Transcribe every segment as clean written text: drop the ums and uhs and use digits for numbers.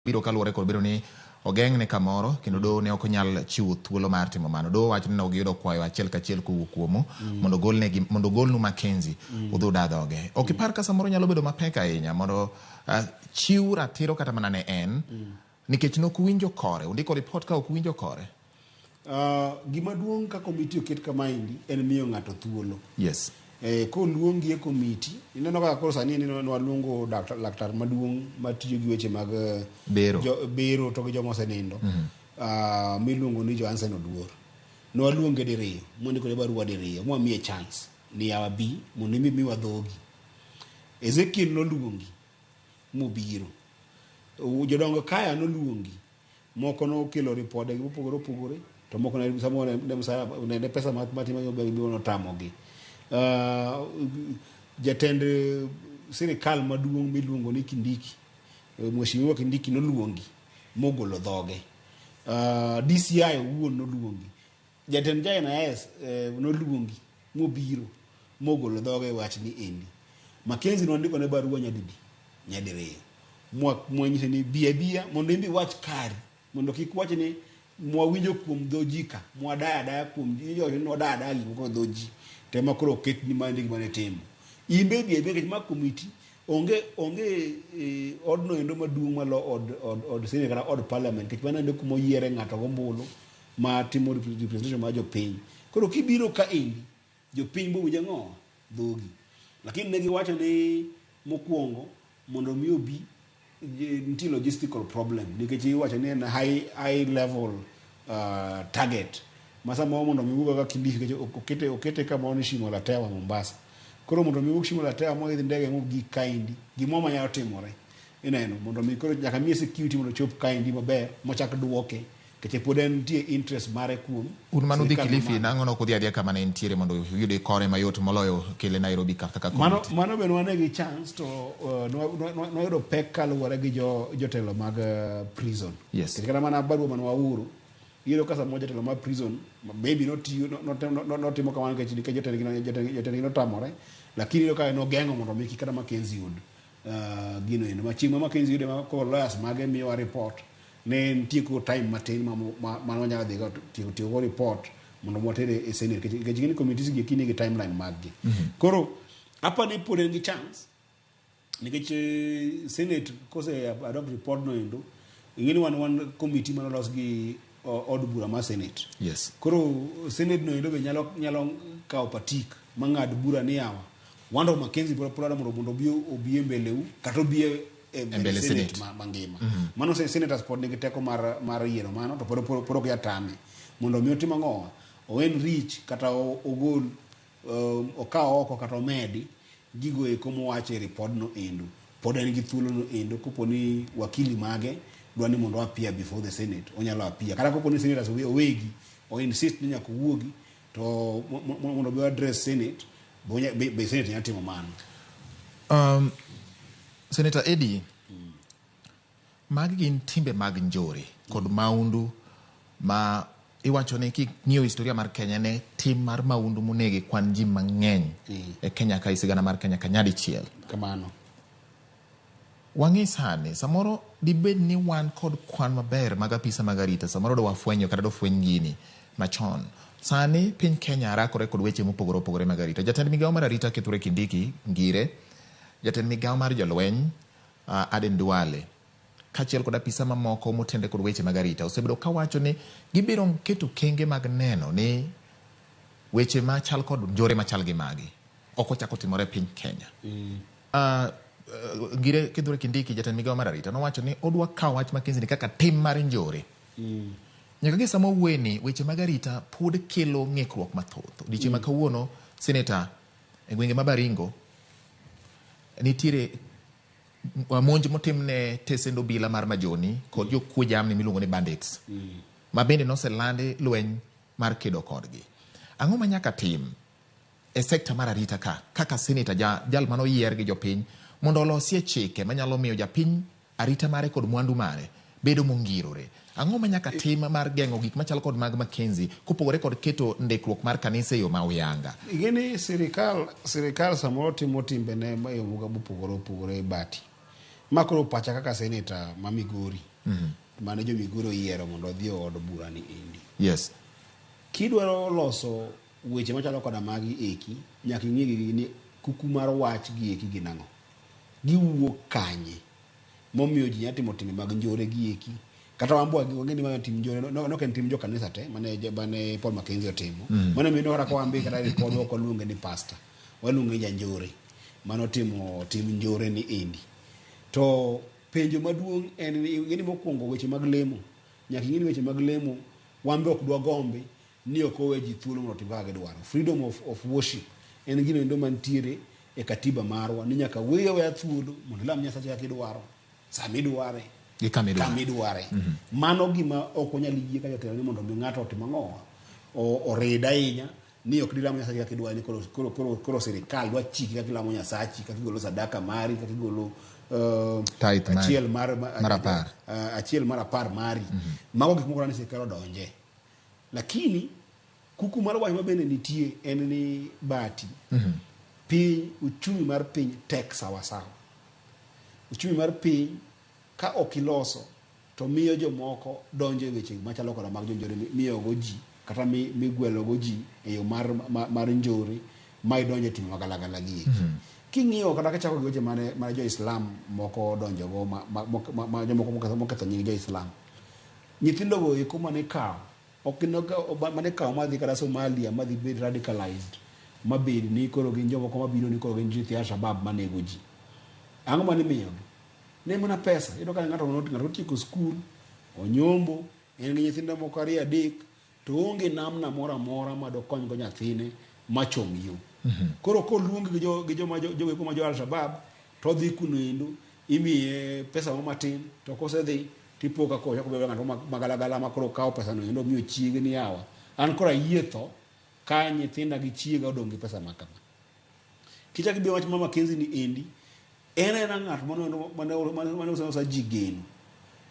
Biro kaluwore kod bedo ni ogeng'ne kamoro kendo doho ne ok onyal chiwo thuolo mar timo mano. Doho wacho ni ne giyudo kwayo achiel kachiel kowuok kuomu mondo ogolnegi mondo ogolnu Mackenzie udhi uda dhoge. Ok ipar ka samoro nyalo bedo mapek ahinya mondo chiw ratiro kata mana ne en nikech nok uwinjo kore, undiko ripot ka ok uwinjo kore. Gima duong' ka komiti oket kamaendi en miyo ng'ato thuolo. Yes. Eh, koluongi e komiti, ineno kaka koro sani ni nwaluongo laktar maduong' matiyo gi weche mag bero, bero to gi joma osenindo miluongo ni Johansen Oduor. Nwaluonge diriyo, mwandikone barua diriyo, mwamiye chance ni yawa bi mondo imi miwa dhogi. Ezekiel noluongi mobiro. Jodongo kaya noluongi Moko nokelo ripode gi mopogore opogore to moko ne samoro ne msara ne ne pesa matin ma gibo notamogi. Jatend sirikal maduong' miluongo ni Kindiki, Mheshimiwa Kindiki noluongi mogolo dhoge. DCI owuon noluongi. Jatend ja NIS noluongi mobiro mogolo dhoge e wachni endi. Mackenzie nwandikone barua nyadidi? Nyadiriyo. Mwa mwanyise ni bi abiya mondo in be iwach kari mondo kik wach ni mwawinjo kuom dho ji ka mwadaya adaya kuom ji iwacho ni wadaya adaya gik moko e dho ji to ema koro oketni mano e gima nitimo. In be bi abiya nikech ma komiti onge onge eh, odno endo maduong' malo od, od, od senate kata od parliament nikech mano endo kuma oyiere ng'ato gombulu ma timo representation mar jopiny. Koro kibiro ka endi, jopiny bo winj ang'o? Dhogi. Lakini ne giwacho ni mokwongo mondo mi obi nitie logistical problem nikech iwacho ni en high level target ma samoro mondo mi wuog kaka Kilifi nikech okete kamoro ni Shimo la Tewa Mombasa. Koro mondo mi wuog Shimo la Tewa moidh ndege mogik kaendi, gimoro manyalo timore ineno mondo mi koro nyaka miye security mondo ochop kaendi maber mochak duoke Nikech pod en nitie interest mare kuom Un mane udhi sirkal Kilifi, mamalo. nang'o nok udhi adhiya kama ne entiere mondo uyude kore mayot moloyo kele Nairobi ka kaka Mano, committee? mano be nwane gi chance to nwayudo pek kaluwore gi jo, jotelo mag prison. Yes. Nikech kata mana barua mane waoro, iyudo ka samoro jatelo mar prison maybe notiyo notimo kamano nikech jotendgi notamore, lakini iyudo ka nogeng'o mondo mi kik kata Mackenzie yud gino endo. Ma chieng' ma Mackenzie yude ma koro lawyers mage miyowa report ne nitie koro time matin ma ma wanyalo dhi go tieko tiyo go report mondo water e senate nikech nikech gin committees gi eki nigi timeline mag gi. Koro apa ni pod en gi chance nikech senate kose adopt report no endo ing'e ni wan committee mane olos gi od bura mar senate. Yes. Koro senate no endo be nyalo kawo patik mang'ad bura ni yawa Wando Mackenzie biro pulado mondo obi e mbeleu kata obi e mbele senate Senate. mangima. Mano senators pod nigi teko mar yiero mano to pod ok yatame mondo mi otim ang'owa o enrich kata ogol okaw oko kata omedi gigo eko mowacho e ripod no endo. Pod en gi thuolo no endo kopo ni wakili mage dwa ni mondo appear before the senate onyalo appear kata kopo ni senators owegi o insist ni nyaka owuogi to mondo obi address senate be senate nyalo timo mano. Senator Eddie, magi gin timbe mag njore kod maundu ma iwacho ni king'iyo historia mar Kenya ne tim mar maundu monegi kwan ji mang'eny e Kenya ka sigana mar Kenya ka nyadichiel. Kamano. Wang'i sani, samoro dibed ni wan kod kwan maber mag apisa mag arita, samoro do wafwenyo kata dofweny gini machon. Sani piny Kenya rakore kod weche mopogore opogore mag arita. Jatend migawo mar arita Kithure Kindiki Ngire, jatend migawo mar jolweny Aden Duale, kaachiel kod apisa mamoko motenre kod weche mag arita osebedo kawacho ni gibiro keto kenge mag neno ni weche machal kod njore machal gi magi ok ochako timore e piny Kenya. Ngire Kithure Kindiki, jatend migawo mar arita, nowacho ni odwa kawo wach Mackenzie ni kaka tim mar njore. Nyaka gi sama owuoye ni weche mag arita pod kelo ng'ikruok mathoth. Odiochieng' ma kawuono, Senator, e gwenge ma Baringo, nitiere monj motim ne tesend obila mar Majoni kod jokuo jamni miluongo ni bandits, ma bende noselandi lweny mar kedo kodgi. Ang'o ma nyaka tim e sekta mar arita ka kaka senator jal mane oyier gi jopiny mondo olosie chike manyalo miyo japiny arita mare kod mwandu mare bedo mongirore? Ang'o ma nyaka tim mar geng'o gik machalo kod mag Mackenzie kopogore kod keto ndikruok mar kanisa e yo ma uyanga? Ing'e ni sirikal samoro timo timbene e yo mopogore opogore e bati. Ma koro pacha kaka senator ma Migori. Mane jo Migori oyiero mondo odhi e od bura ni endi. Yes. Kidwaro loso weche machalo koda magi eki, nyaka ing'i gi ni kuku mar wach gi eki gin ang'o. Giwuok kanye? Momiyo ji nyalo timo timbe mag njore gi eki. Kata wan be wang'e ni ma tim njore no no ok en tim jo kanisa te mane mane Paul Mackenzie otimo. Mano miyo kata ka wan be kata e ripod ok waluonge ni pastor. Waluonge ni janjore. Mano timo tim njore ni endi. To penjo maduong' en ni ing'e ni mokwongo weche mag lemo. Nyaka ing'e ni weche mag lemo wan be ok dwagombi ni ok owe ji thuolo mondo otim kaka gidwaro. Freedom of worship en gino endo mantiere e katiba marwa ni nyaka weyi aweya thuolo mondo ilam Nyasache kaka idwaro, sama idware, Gi kama idware. kama idware. Mano gima ok wanyal yie ka jotelo ni mondo mi ng'ato otim ang'owa orid ahinya ni ok dilam Nyasache kaka idware ni koro sirikal dwa chiki kaka ilamo Nyasachi, kaka igolo sadaka mari, kaka igolo Tithe mari. achiel mar, Mar apar. Achiel mar apar mari. Mago gik moko ni sirikal odonje. Lakini kuku mar wach mabende nitie en ni bati piny uchumi mar piny tek sawa sawa. Uchumi mar piny ka ok iloso to miyo jomoko donjo e weche machalo koda mag jonjore miyogo ji kata migwelogo ji e yo mar njore ma idonjo e timbe magalagala gi eki. King'iyo kata kichako gi weche mane jo-Islam moko odonjogo ma jomoko moketho nying jo-Islam. Nyithindo go eko mane ikawo ok gin mane ikawo madhi kata Somalia madhi bed radicalized mabed ni koro gin jomoko mabiro ni koro gin nyithi Al-Shabaab manego ji. Ang'o mane imiyogi? Ne mana pesa. Iyudo ka ng'ato ng'ato otieko skul, onyombo, en gi nyithindo moko ariyo adek, to onge namna moro amora ma dokony go nyathine machom yo. Koro koluongi gi joma jogo ma jo Al-Shabaab to odhi kuno endo imiye pesa moro matin to kosedhi tipo ka koro ochako bedo ng'ato magalagala ma koro kawo pesa no endo miyo chiege ni yawa. An koro ayie tho ka nyithinda gi chiega odong' gi pesa ma kama. Kichak ibiro wach ma Mackenzie ni endi, en aena ng'at mane uso usa ji geno.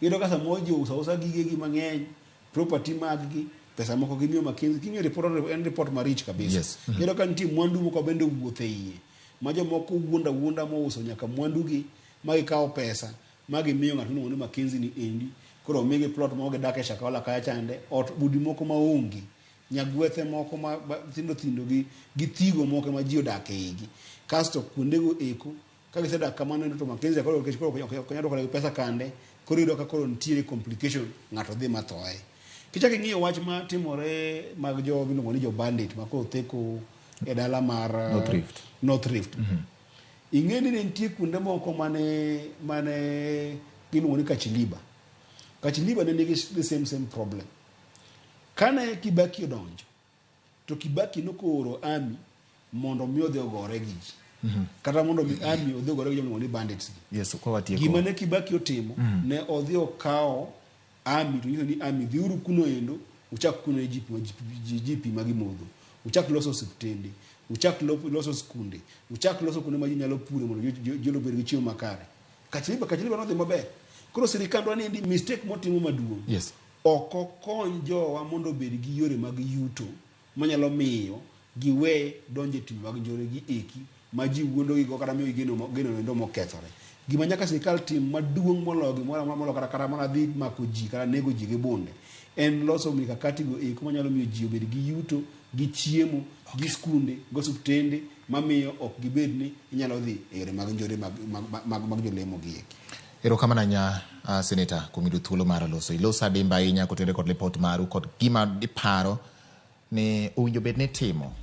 Iyudo ka samoro ji ouso ausa gigegi mang'eny, property mag gi, pesa moko gimiyo Mackenzie. King'iyo report, en report marich kabisa. Iyudo ka nitie mwandu moko bende owuotho e iye, ma jomoko wuondo awuonda mouso nyaka mwandu gi, ma gikawo pesa, ma gimiyo ng'at miluongo ni Mackenzie ni endi. Koro omigi plot moko gidak e Shakahola kacha chande, ot udi moko maonge. Nyagwethe moko ma tindo tindo gi thigo moko ma ji odak e igi. Kasto kuondego eko, ka gisedak kamano endo to Mackenzie koro nikech koro ok nyal duoko negi pesa kande, koro iyudo ka koro nitiere complication, ng'ato dhi mathoe. Kichako ing'iyo wach matimore mag jo miluongo ni jo bandit ma koro theko e dala mar North Rift. North Rift. Ing'e ni ne nitie kuonde moko mane giluongo ni Kachiliba. Kachiliba ne nigi the same problem. Kane Kibaki odonjo, to Kibaki nokooro army mondo mi odhi ogore gi ji. Kata mondo mi army odhi ogore gi joma iluongo ni bandits gi. Yes, kwa watieko. Gima ne Kibaki otimo, ne odhi okawo army to nyiso ni army dhiuru kuno endo, uchak kuno ji pi ma gimodho. Uchak loso osiptende, uchak loso skunde, uchak loso kuonde ma ji nyalo puro mondo ji obed gi chiemo makare. Kachiliba nodhi maber. Koro sirikandwa ni endi mistake motimo maduong'. Ok okony jowa mondo obed gi yore mag yuto manyalo miyo giwe donjo e timbe mag njore gi eki ma ji wuondo gigo kata miyo geno endo mokethore. Gima nyaka sirikal tim maduong' moloyo gimoro amora moloyo kata mana dhi mako ji kata nego ji gi bunde en loso mikakati go eko manyalo miyo ji obed gi yuto, gi chiemo, gi skunde, gi osiptende mamiyo ok gibed ni inyalo dhi e yore mag njore mag jolemo gi eki. Erokamano ahinya Senator kuom yudo thuolo mar loso. Iloso adimba ahinya kotenore kod lipot maru kod gima iparo ni owinjo bed ni itimo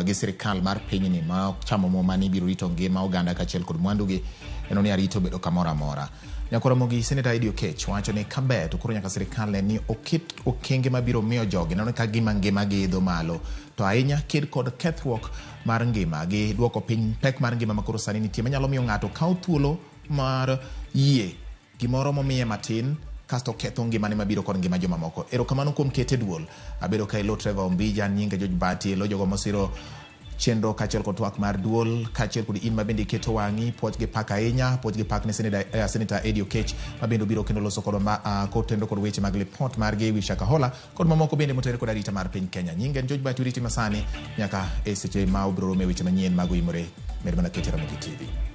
gi sirikal mar pinyni ma ok chamo muma ni biro rito ngima oganda kaachiel kod mwandugi en ni arita obedo kamoro amora. Nyakoro Ramogi, Senator Eddy Oketch wacho ni kaber to koro nyaka sirikal ne ni oket okenge mabiro miyo jogi neno ka gima ngima gi idho malo to ahinya ked kod kethruok mar ngima gi duoko piny pek mar ngima makoro sani nitie manyalo miyo ng'ato kaw thuolo mar yie gimoro momiye matin kasto ketho ngimane mabiro kod ngima jomamoko. Erokamano kuom kete duol. Abedo ka ilo Trevor Ombija, nyinga George Bati, elo jogo mosiro chenro kaachiel kod twak mar duol, kaachiel kod in mabende iketo wang'i, puoch gi pak ahinya, puoch gi pak ne Senator Eddy Oketch mabende obiro kendo loso kodwa kotenore kod weche mag lipot margi ewi Shakahola kod mamoko bende motenore kod arita mar piny Kenya. Nyinga en George Bati, uriti masani nyaka e seche ma obiro romo e weche manyien mag Oimore. Med mana kete Ramogi TV.